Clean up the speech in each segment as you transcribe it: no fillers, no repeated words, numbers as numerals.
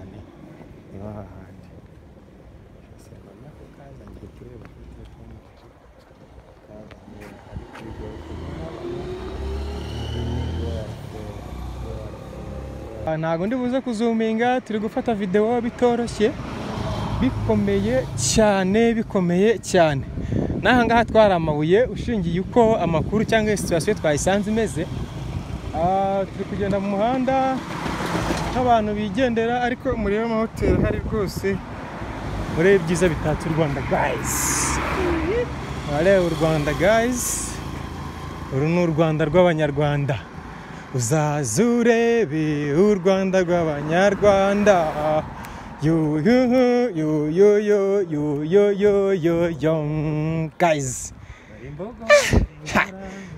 cyane, niho hahandi. Kazanye tureba kuri telefone, kazanye ari kuri golf. Ntabwo ndi buze kuzuminga, turi gufata video bitoroshye, bikomeye cyane, bikomeye cyane. N'aha ngaha twari amabuye, ushingiye uko amakuru cyangwa situation twayisanze imeze. Turi kugenda mu muhanda nk'abantu bigendera, ariko murebe amahoteli hari rwose, murebe ibyiza bitatse u Rwanda guys. Murebe u Rwanda guys, uru ni u Rwanda rw'Abanyarwanda. Uzaze urebe u Rwanda rw'Abanyarwanda. Yo yo yo yo yo yo yo yo yo yo guys.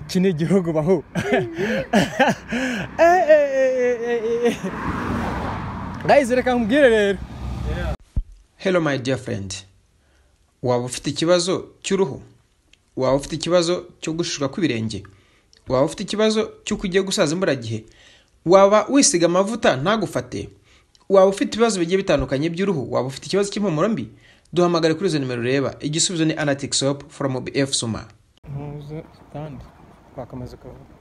Iki ni igihugu baho. Guys, reka nkubwire rero. Hello my dear friend. Waba ufite ikibazo cy'uruhu? Waba ufite ikibazo cyo gushuka kw'ibirenge? Waba ufite ikibazo cy'uko ugiye gusaza imburagihe? Waba wisiga amavuta ntagufate? Waba ufite ibibazo bigiye bitandukanye by'uruhu? Waba ufite ikibazo cy'impumuro mbi? Duhamagare kuri izo nimero ureba. Igisubizo ni Anatic Soap from BF Suma. Ntuze stand twakomeza ukavuga.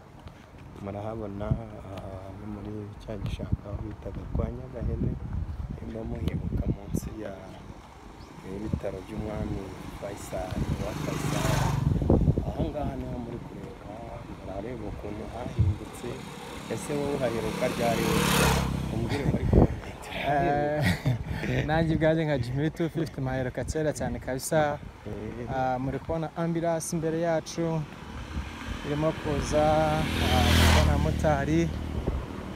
Murahabona ni muri cya gishanga bitaga kwa Nyagahene, irimo muhinguka munsi ya ibitaro by'umwami Faisal wa Faisal. Aha ngaha niho muri kureba, murareba ukuntu hahindutse. Ese wowe uhaheruka ryari? Umbwire muri comment. Nanjye ubwanjye nka Jimmy 250 maheruka kera cyane kabisa. Muri kubona ambulance imbere yacu irimo kuza, kubona motari,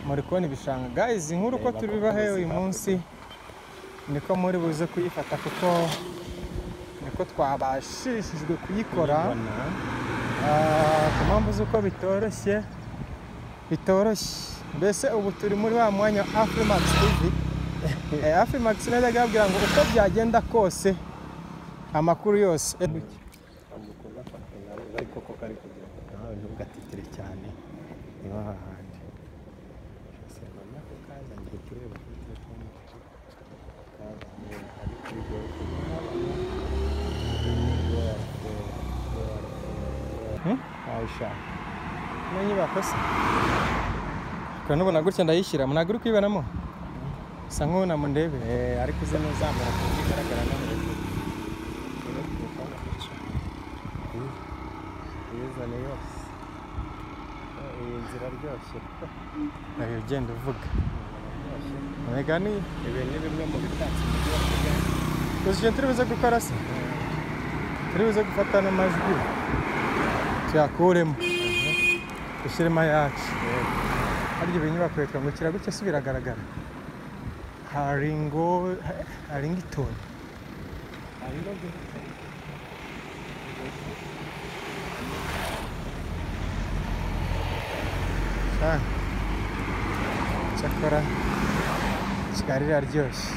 muri kubona ibishanga guys. Inkuru uko tubibahe uyu munsi niko muri buze kuyifata, kuko niko twabashishijwe kuyikora ku mpamvu z'uko bitoroshye, bitoroshye. Mbese ubu turi muri wa mwanya wa Afrimax TV. Afrimax najyaga babwira ngo uko byagenda kose amakuru yose ariko ko kari kugenda nawe ntugatitire cyane, niho hahandi. Kazanye tureba kuri telefone, kazanye ari kuri golf. Wayishaka ino nyubako se ukanubona gutya ndayishyira, ntabwo uri kuyibonamo, isa nk'ubona mundebe. Ariko uze n'uzamura ku buryo igaragara no hejuru. Uyizane yose, iyi nzira aryoshye. Nayo ugenda uvuga imigani. Ibi ni bimwe mu bitatse umujyi wa Kigali. Gusa icyo turi buze gukora se, turi buze gufata n'amajwi tuyakuremo dushyiremo ayacu. Harya ibi nyubako yitwa ngo kiragutse se biragaragara. Haringo Harington. Cyakora Kigali iraryoshye.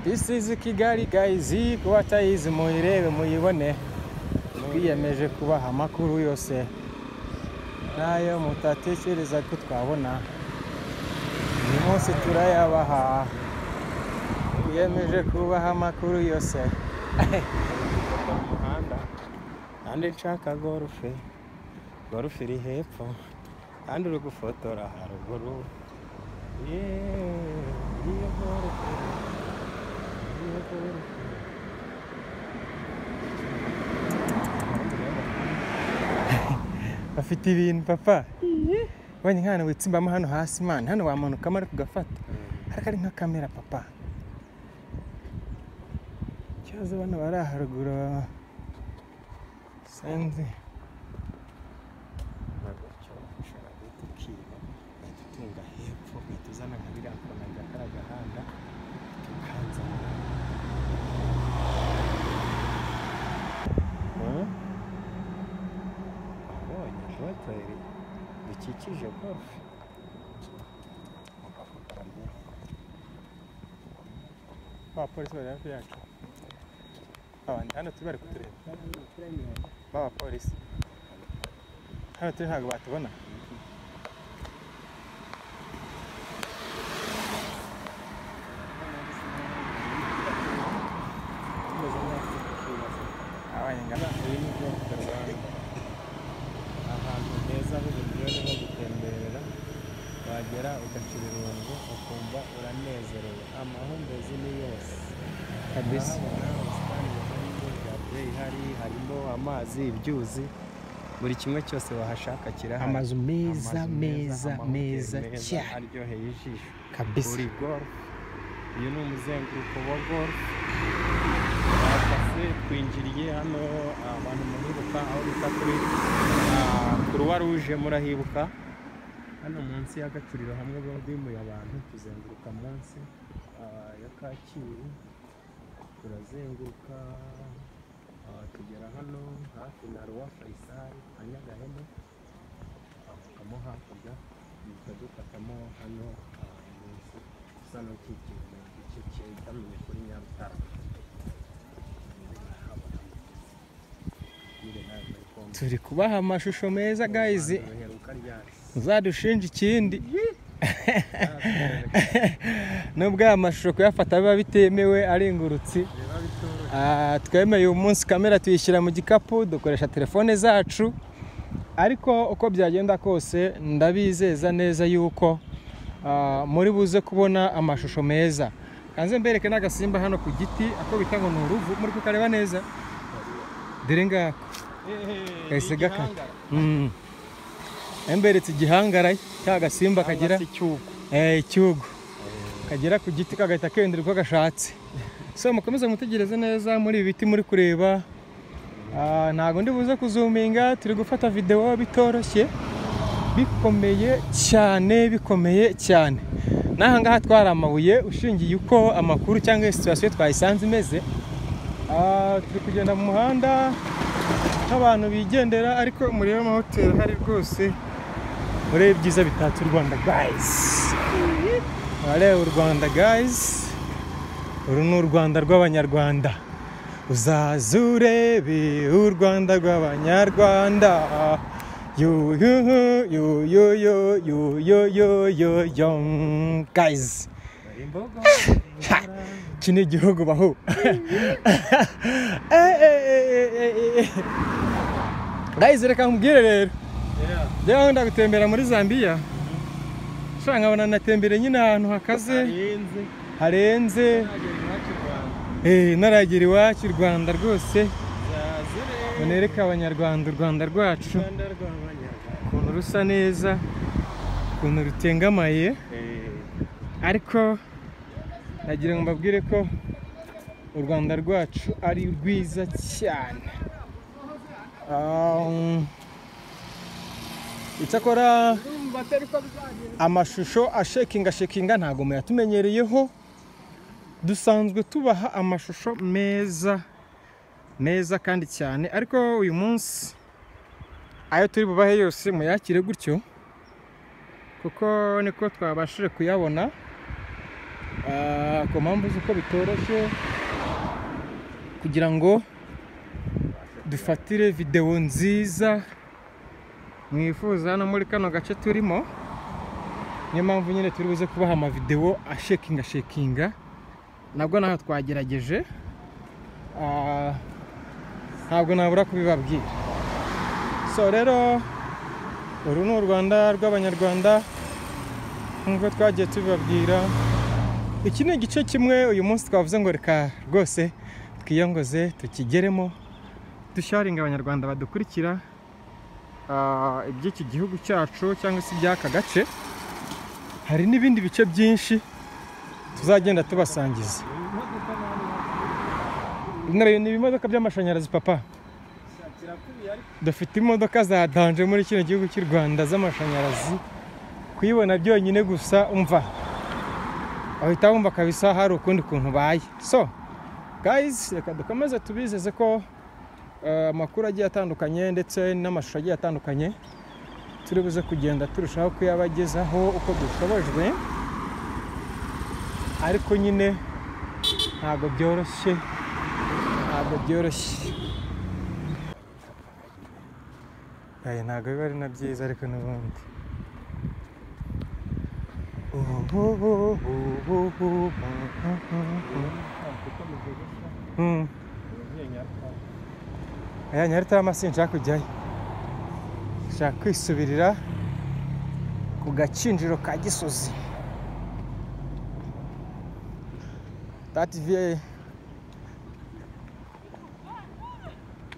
This is Kigali guys, ku batayizi muyirebe muyibone. Twiyemeje kubaha amakuru yose nayo mutatekereza ko twabona. Uyu munsi turayabaha. Twiyemeje kubaha amakuru yose. Umuhanda kandi nshaka golfe, golfe iri hepfo kandi uri gufotora haruguru. Iyo golfe, iyo golfe. Bafite ibintu papa. Ubonye nk'ahantu witsimbamo hano hasi man, hano wamanukamo ariko ugafata. Ariko ari nka kamera papa. Ikibazo bano bari haruguru sinzi. Gutyo ushobora guhita ukiba ugahita utunga hepfo ugahita uzana nka biriya kona bya kariya gahanda tukanzana. Wabonye hoteli bikikije golf. Abapolisi bari hafi yacu. Abandi hano turi bari kutureba. B'abapolisi. Hano turi ntabwo batubona. Iyi ni Golf Rwanda, ahantu heza h'uburyohe ho gutemberera, wagera ugacira irungu ukumva uranezerewe, amahumbezi ni yose kabisa. Urahabona ubusitani buharimo, jardin ihari, harimo amazi, ibyuzi, buri kimwe cyose wahashaka kirahari. Amazu meza Amazu meza amahoteli meza cyane aryoheye ijisho. Kabisa. Uri golf, uyu ni umuzenguruko wa golf. Twakase twinjiriye hano, abantu muribuka aho bita kuri Croix Rouge, murahibuka hano munsi y'agacuriro hamwe bimuye abantu, tuzenguruka munsi ya Kacyiru, turazenguruka tugera hano hafi na Roi Faisal na Nyagahene, twambukamo hakurya duhita dukatamo hano munsi usa n'ukikije igice cyegamiye kuri Nyarutarama. Turi kubaha amashusho meza guys, Ruheruka ryari? muzadushinja ikindi. Nubwo aya mashusho kuyafata biba bitemewe ari ingurutsi, Biba bitoroshye. Twemeye uyu munsi kamera tuyishyira mu gikapu, dukoresha telefone zacu, ariko uko byagenda kose ndabizeza neza yuko muri buze kubona amashusho meza. Kanze mbereke n'agasimba hano ku giti, ako bita ngo ni uruvu, muri kukareba neza, dore ngako kahise gakata. Emberetse igihangara cya gasimba kagira icyugo. Icyugo kagera ku giti kagahita kendera uko gashatse. So mukomeze mutegereze neza muri ibi biti muri kureba. Ntabwo ndi buze kuzuminga, turi gufata videwo bitoroshye, bikomeye cyane, bikomeye cyane. N'aha ngaha twari amabuye, ushingiye uko amakuru cyangwa situation twayisanze imeze. Turi kugenda mu muhanda nk'abantu bigendera, ariko murebe amahoteli ahari rwose, murebe ibyiza bitatse u Rwanda guys. Murareba u Rwanda guys, uru ni u Rwanda rw'Abanyarwanda. Uzaze urebe u Rwanda rw'Abanyarwanda. Yo yo yo yo yo yo yo yo yo yo guys. Imbogo. Iki ni igihugu baho. Guys, reka nkubwire rero. Njyewe nkunda gutembera muri Zambia. Nshobora nkabona natembere nyine ahantu hakaze, Harenze. harenze. Nagera iwacu i Rwanda. Naragera iwacu i Rwanda rwose. Uzaze urebe Nereke Abanyarwanda u Rwanda rwacu u Rwanda rw'Abanyarwanda. ukuntu rusa neza, ukuntu rutengamaye. Ariko nagira ngo mbabwire ko u Rwanda rwacu ari rwiza cyane. Icyakora amashusho ashekinga shekinga ntabwo muyatumenyereyeho, dusanzwe tubaha amashusho meza meza kandi cyane, ariko uyu munsi ayo turi bubahe yose muyakire gutyo, kuko niko twabashije kuyabona. Ku mpamvu z'uko bitoroshye kugira ngo dufatire videwo nziza mwifuza hano muri kano gace turimo. Niyo mpamvu nyine turi buze kubaha amavidewo ashekinga shekinga, nabwo naho twagerageje, ntabwo nabura kubibabwira. So rero uru ni u Rwanda rw'Abanyarwanda nk'uko twagiye tubibabwira. Iki ni igice kimwe uyu munsi twavuze ngo reka rwose twiyongoze tukigeremo, dusharinga Abanyarwanda badukurikira iby'iki gihugu cyacu cyangwa se iby'aka gace. Hari n'ibindi bice byinshi tuzagenda tubasangiza. Ni ibimodoka by'amashanyarazi papa. Dufite imodoka za danje muri kino gihugu cy'u Rwanda z'amashanyarazi, kuyibona byonyine gusa umva ahita wumva kabisa hari ukundi kuntu baye. So guys, reka dukomeze tubizeze ko amakuru agiye atandukanye ndetse n'amashusho agiye atandukanye turi buze kugenda turushaho kuyabagezaho uko dushobojwe, ariko nyine ntabwo byoroshye, ntabwo byoroshye. Aya ntabwo biba ari na byiza ariko n'ubundi. Aya Nyarutarama sinshaka kujyayo, nshaka kwisubirira ku gakinjiro ka Gisozi. Tati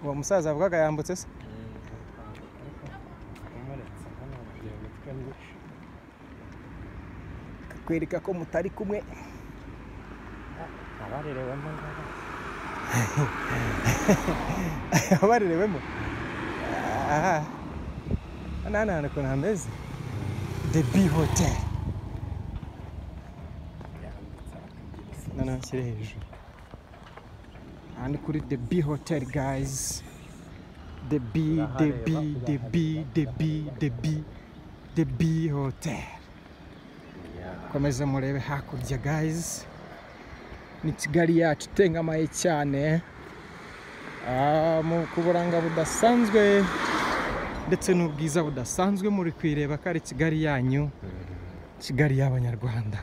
uwo musaza avugaga yambutse se? Kakwereka ko mutari kumwe. Abarerewemo ngaba. Abarerewemo? Aha. Hano hantu ukuntu hameze. The B Hotel. Noneho nshyire hejuru. Aha ni kuri The B Hotel guys. The B, The B, The B, The B, The B, The B Hotel. Komeza murebe hakurya guys. Ni Kigali yacu itengamaye cyane. Ku buranga budasanzwe ndetse n'ubwiza budasanzwe, muri kwireba ko ari Kigali yanyu, Kigali y'Abanyarwanda.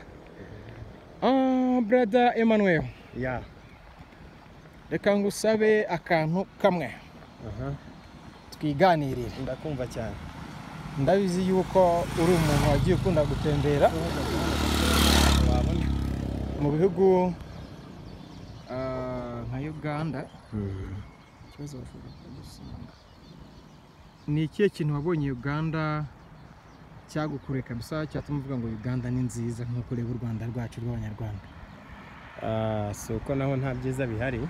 Brother Emmanuel, Yeah. reka ngusabe akantu kamwe twiganirire. Ndakumva cyane. Ndabizi yuko uri umuntu wagiye ukunda gutembera mu bihugu nka Uganda. Ikibazo bashobora kugusanga ni ikihe kintu wabonye Uganda cyagukuruye kabisa, cyatuma uvuga ngo Uganda ni nziza nk'uko ureba u Rwanda rwacu rw'Abanyarwanda? Si uko naho nta byiza bihari,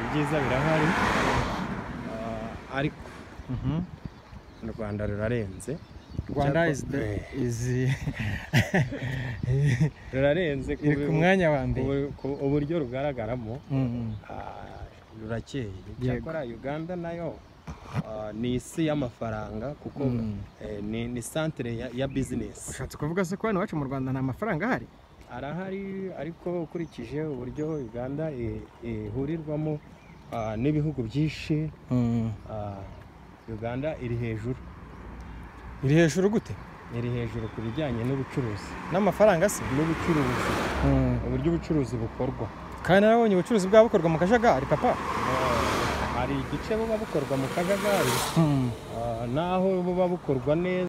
ibyiza birahari, ariko u Rwanda rurarenze. Rwanda is the is rurarenze iri ku mwanya wa mbere uburyo rugaragaramo, rurakeye. Cyakora Uganda nayo ni isi y'amafaranga, kuko ni centre ya business. Ushatse kuvuga se ko hano iwacu mu Rwanda nta mafaranga ahari? Arahari, ariko ukurikije uburyo Uganda ihurirwamo n'ibihugu byinshi, Uganda iri hejuru. Iri hejuru gute? Iri hejuru ku bijyanye n'ubucuruzi. N'amafaranga se? N'ubucuruzi. Uburyo ubucuruzi bukorwa. Kandi narabonye ubucuruzi bwaba bukorwa mu kajagari papa. Hari igice buba bukorwa mu kajagari, naho buba bukorwa neza.